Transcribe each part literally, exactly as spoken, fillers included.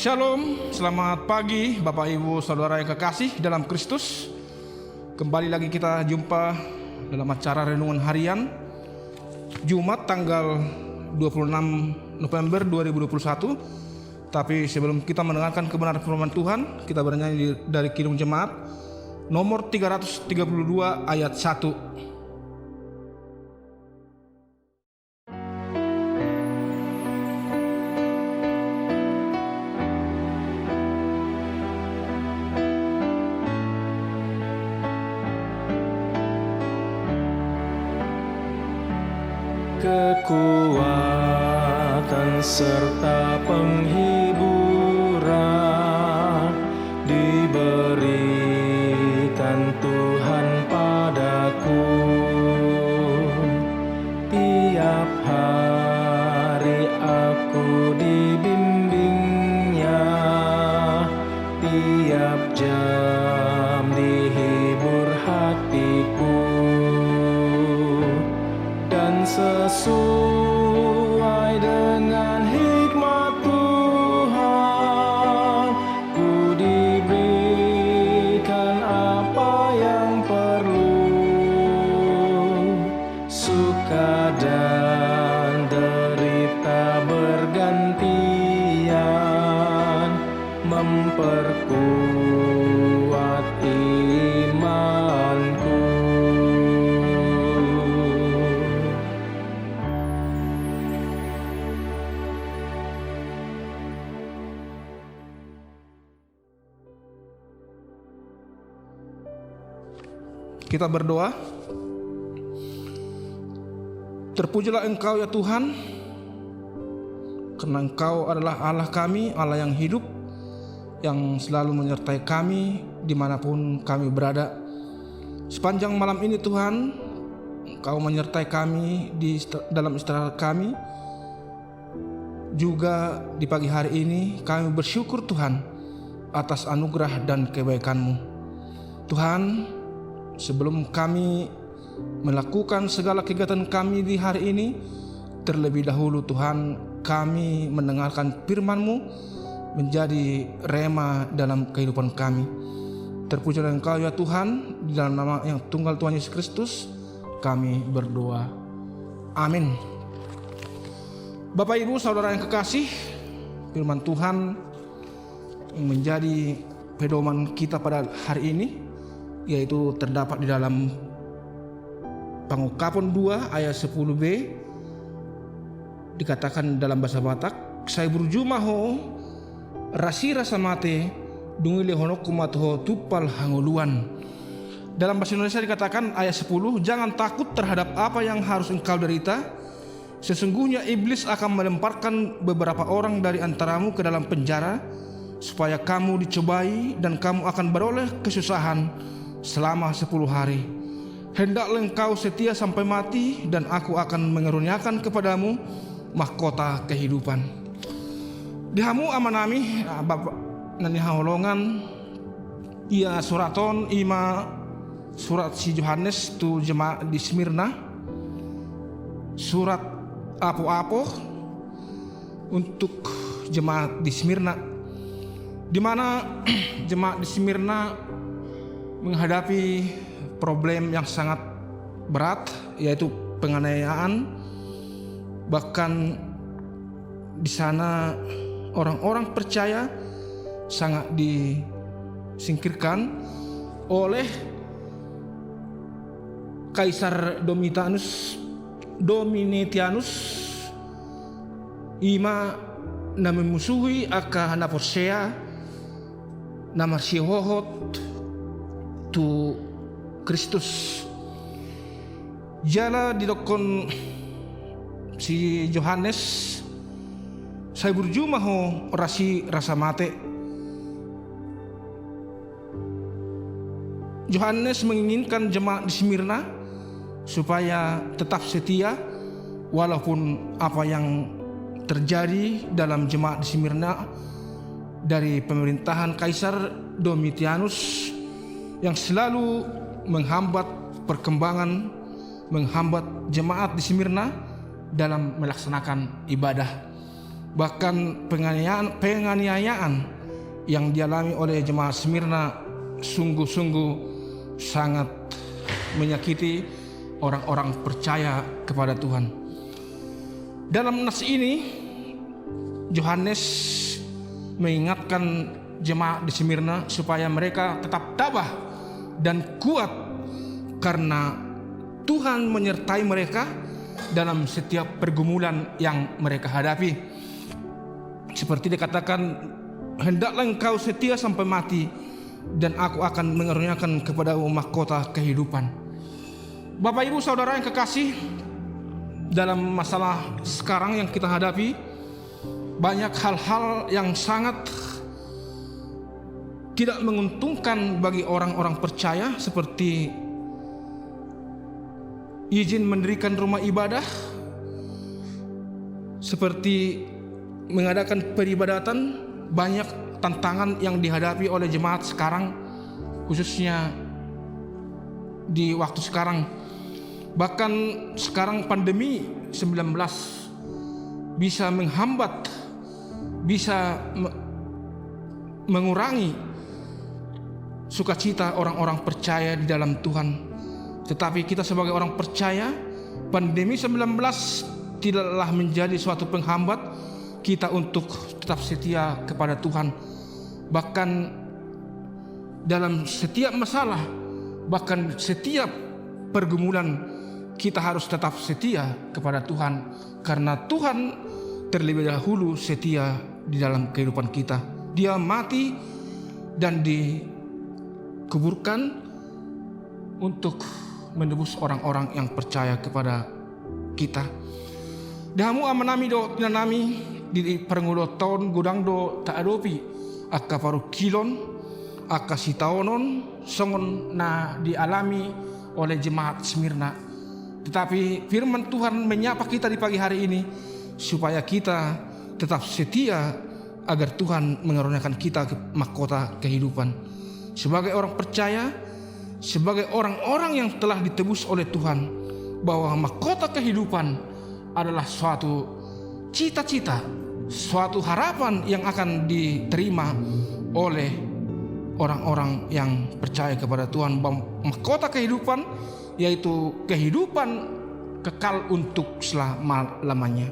Shalom, selamat pagi Bapak Ibu Saudara yang kekasih dalam Kristus. Kembali lagi kita jumpa dalam acara renungan harian Jumat tanggal dua puluh enam November dua ribu dua puluh satu. Tapi sebelum kita mendengarkan kebenaran firman Tuhan, kita bernyanyi di, dari Kidung Jemaat nomor tiga ratus tiga puluh dua ayat satu. Kekuatan serta penghiburan diberikan Tuhan padaku. Tiap hari aku dibimbingnya, tiap jam dihibur hatiku. Dan sesuai dengan hikmat Tuhan, ku diberikan apa yang perlu. Suka dan derita bergantian memperkuat imanku. Kita berdoa. Terpujilah Engkau, ya Tuhan, karena Engkau adalah Allah kami, Allah yang hidup, yang selalu menyertai kami dimanapun kami berada. Sepanjang malam ini, Tuhan, Engkau menyertai kami di ist-, dalam istirahat kami. Juga di pagi hari ini kami bersyukur, Tuhan, atas anugerah dan kebaikan-Mu. Tuhan, sebelum kami melakukan segala kegiatan kami di hari ini, terlebih dahulu, Tuhan, kami mendengarkan firman-Mu menjadi rema dalam kehidupan kami. Terpujilah Engkau, ya Tuhan, di dalam nama yang tunggal Tuhan Yesus Kristus, kami berdoa. Amin. Bapak, Ibu, Saudara yang kekasih, firman Tuhan yang menjadi pedoman kita pada hari ini, yaitu terdapat di dalam Pangungkapon dua ayat sepuluh b, dikatakan dalam bahasa Batak, "Sai burju ma ho, rasi rasa mate, dung i lehononku ma tu ho tumpal hangoluan." Dalam bahasa Indonesia dikatakan ayat sepuluh, "Jangan takut terhadap apa yang harus engkau derita. Sesungguhnya iblis akan melemparkan beberapa orang dari antaramu ke dalam penjara, supaya kamu dicobai dan kamu akan beroleh kesusahan selama sepuluh hari. Hendaklah engkau setia sampai mati, dan Aku akan mengaruniakan kepadamu mahkota kehidupan." Di hamu amanami, ah, bapa na hinaholongan, ia surat on i ma surat si Johannes tu jemaat di Smirna. Surat apo-apo untuk jemaat di Smirna, di mana jemaat di Smirna menghadapi problem yang sangat berat, yaitu penganiayaan. Bahkan di sana orang-orang percaya sangat disingkirkan oleh Kaisar Domitianus, Domitianus, i ma na memusuhi angka na porsea na marsihohot tu Kristus. Jala didokkon si Johannes, "Sai burju ma ho, rasi rasa mate." Johannes menginginkan jemaat di Smirna supaya tetap setia walaupun apa yang terjadi dalam jemaat di Smirna dari pemerintahan Kaisar Domitianus yang selalu menghambat perkembangan, menghambat jemaat di Smirna dalam melaksanakan ibadah. Bahkan penganiayaan, penganiayaan yang dialami oleh jemaat Smyrna sungguh-sungguh sangat menyakiti orang-orang percaya kepada Tuhan. Dalam nas ini, Yohanes mengingatkan jemaat di Smyrna supaya mereka tetap tabah dan kuat, karena Tuhan menyertai mereka dalam setiap pergumulan yang mereka hadapi. Seperti dikatakan, "Hendaklah engkau setia sampai mati, dan Aku akan mengaruniakan kepadamu mahkota kehidupan." Bapak, Ibu, Saudara yang kekasih, dalam masalah sekarang yang kita hadapi, banyak hal-hal yang sangat tidak menguntungkan bagi orang-orang percaya, seperti izin mendirikan rumah ibadah, seperti mengadakan peribadatan. Banyak tantangan yang dihadapi oleh jemaat sekarang, khususnya di waktu sekarang. Bahkan sekarang pandemi sembilan belas bisa menghambat, bisa me-, mengurangi sukacita orang-orang percaya di dalam Tuhan. Tetapi kita sebagai orang percaya, pandemi sembilan belas tidaklah menjadi suatu penghambat kita untuk tetap setia kepada Tuhan. Bahkan dalam setiap masalah, bahkan setiap pergumulan, kita harus tetap setia kepada Tuhan, karena Tuhan terlebih dahulu setia di dalam kehidupan kita. Dia mati dan dikuburkan untuk menebus orang-orang yang percaya kepada kita. Di hamu amanami dohot inanami, di parngoluanta on godang do taadopi angka parungkilon, angka sitaonon, songon na dialami oleh jemaat Smyrna. Tetapi firman Tuhan menyapa kita di pagi hari ini, supaya kita tetap setia agar Tuhan mengaruniakan kita ke-, mahkota kehidupan. Sebagai orang percaya, sebagai orang-orang yang telah ditebus oleh Tuhan, bahwa mahkota kehidupan adalah suatu cita-cita, suatu harapan yang akan diterima oleh orang-orang yang percaya kepada Tuhan, bahwa mahkota kehidupan, yaitu kehidupan kekal untuk selama-lamanya.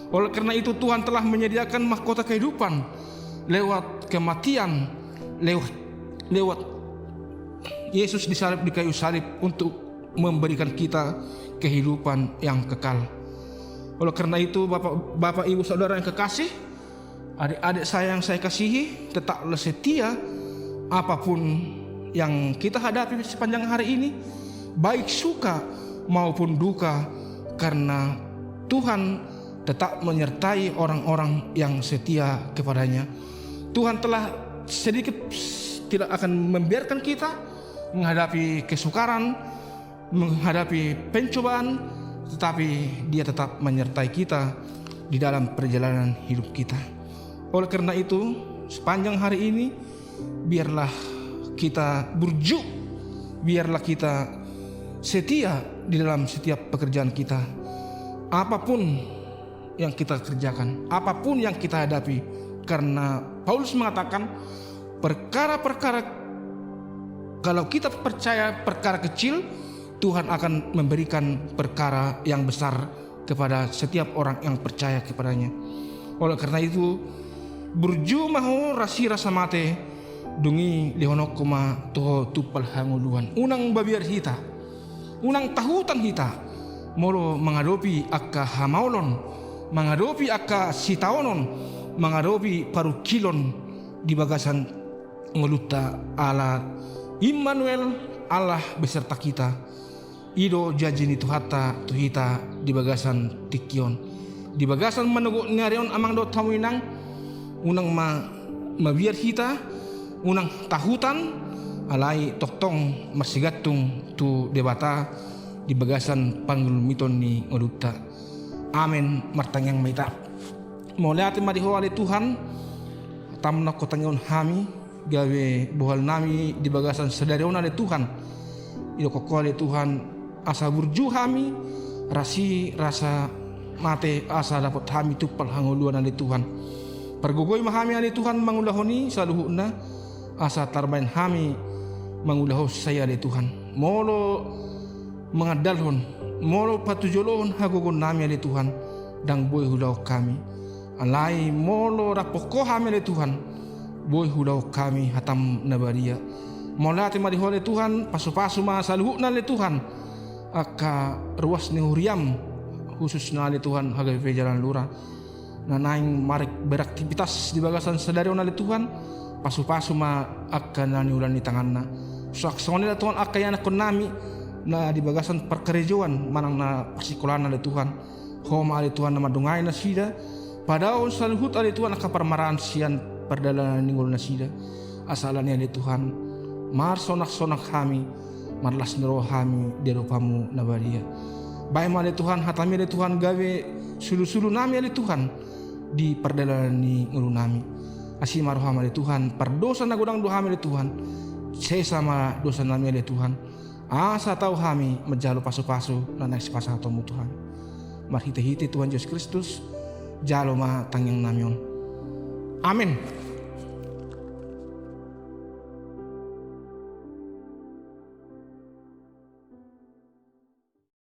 Oleh karena itu, Tuhan telah menyediakan mahkota kehidupan lewat kematian, lewat, lewat Yesus disalib di kayu salib untuk memberikan kita kehidupan yang kekal. Oleh karena itu, Bapak, Bapak, Ibu, Saudara yang kekasih, adik-adik saya yang saya kasihi, tetaplah setia apapun yang kita hadapi sepanjang hari ini, baik suka maupun duka, karena Tuhan tetap menyertai orang-orang yang setia kepada-Nya. Tuhan telah sedikit tidak akan membiarkan kita menghadapi kesukaran, menghadapi pencobaan, tetapi Dia tetap menyertai kita di dalam perjalanan hidup kita. Oleh karena itu, sepanjang hari ini, biarlah kita burju, biarlah kita setia di dalam setiap pekerjaan kita. Apapun yang kita kerjakan, apapun yang kita hadapi, karena Paulus mengatakan, perkara-perkara, kalau kita percaya perkara kecil, Tuhan akan memberikan perkara yang besar kepada setiap orang yang percaya kepada-Nya. Oleh karena itu, burju ma ho rasi rasa mate, dung i lehononku ma tu ho tumpal hangoluan. Unang mabiar hita, unang tahutan hita molo mangadopi angka hamaolon, mangadopi angka sitaonon, mangadopi parungkilon di bagasan ngolunta, ala Immanuel, Allah beserta kita. I do janji ni Tuhanta tu hita di bagasan tingki on. Di bagasan manogot ni ari on, amang dohot hamu inang, unang ma mabiar hita, unang tahutan, alai tongtong marsigantung tu Debata di bagasan pangalumiton ni ngolunta. Amen. Martangiang ma hita. Mauliate ma di Ho ale Tuhan, tamu na hutangihon hami, gabe bohal nami di bagasan sadari on ale Tuhan. Didok Ho ale Tuhan, asa burju hami, rasi rasa mate, asa dapot hami tumpal hangoluan ale Tuhan. Pargogoi ma hami ale Tuhan mangulahon i saluhutna, asa tarbaen hami mangulahon sai ale Tuhan. Molo mangandalhon, molo patujolohon hagogoonnami ale Tuhan, ndang boi huulahon hami. Alai molo rap Ho hami ale Tuhan, boi huulahon hami hataM na badia. Mauliate ma di Ho ale Tuhan, pasupasu ma saluhutna ale Tuhan angka ruas ni huriaM, khususna ale Tuhan H K B P Jalan Lura na naeng mar-, beraktivitas di bagasan sadari on ale Tuhan. Pasupasu ma angka na niula ni tanganna. Songon i ale Tuhan angka ianakkonnami na di bagasan parkarejoan manang na parsikolaan ale Tuhan. Ho ma ale Tuhan na mandongani nasida, padaohon saluhut ale Tuhan angka parmaraan sian pardalanan ni ngolunasida. Asa ala ni i ale Tuhan, marsonang-sonang hami, marlas ni roha hami di adopanMu na badia. Baen ma ale Tuhan hataMi ale Tuhan gabe sulu-sulunami ale Tuhan di pardalanan ni ngolunami. Asi ma rohaM ale Tuhan, pardosa na godang do hami ale Tuhan. Sesa ma dosanami ale Tuhan. Asa tau hami manjalo pasupasu na naeng sipasahatonMu Tuhan. Marhite-hite Tuhan Jesus Kristus, jalo ma tangiangnami on. Amen.